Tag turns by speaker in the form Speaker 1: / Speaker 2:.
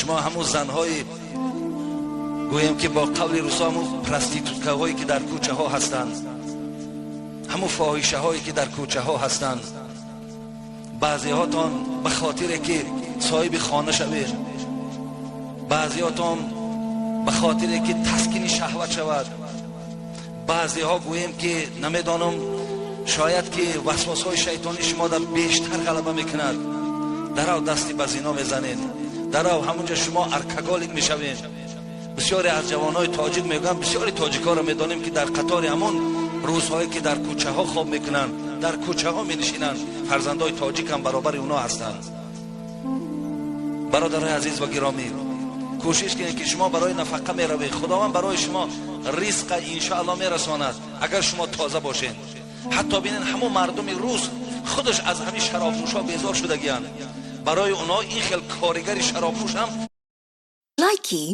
Speaker 1: Шумо ҳамун занҳои, гӯем ки бо қавли русо, ҳамун проституткаҳое ки дар кӯчаҳо ҳастанд, ҳамун фоҳишаҳое ки дар кӯчаҳо ҳастанд, баъзеҳотон ба хотире ки соҳиби хона шавед, баъзеҳотон ба хотире ки таскини шаҳват шавад, баъзеҳо, гӯем ки намедонам, шояд ки васвасҳои шайтонӣ шумо дар бештар ғалаба мекунад, дарав дасти ба зино мезанед, дарав ҳамунҷа шумо алкоголик мешавед. Бисёре аз ҷавонҳои тоҷик мегӯянд, бисёри тоҷикҳоро медонем, ки дар қатори ҳамон рӯзҳое ки дар кӯчаҳо хоб мекунанд, дар кӯчаҳо менишинанд, фарзандои тоҷик ҳам баробари онҳо ҳастанд. Бародарои азиз ва гиромӣ, кӯшиш кунед, ки шумо барои нафақа меравед, Худованд барои шумо ризқа иншоалло мерасонад, агар шумо тоза бошед. Ҳатто бинед, ҳамон мардуми рус худаш аз ҳамин шаробнӯшҳо безор шудагиянд. Барои онҳо ин хел коригари шаробнӯш ҳам
Speaker 2: Likey.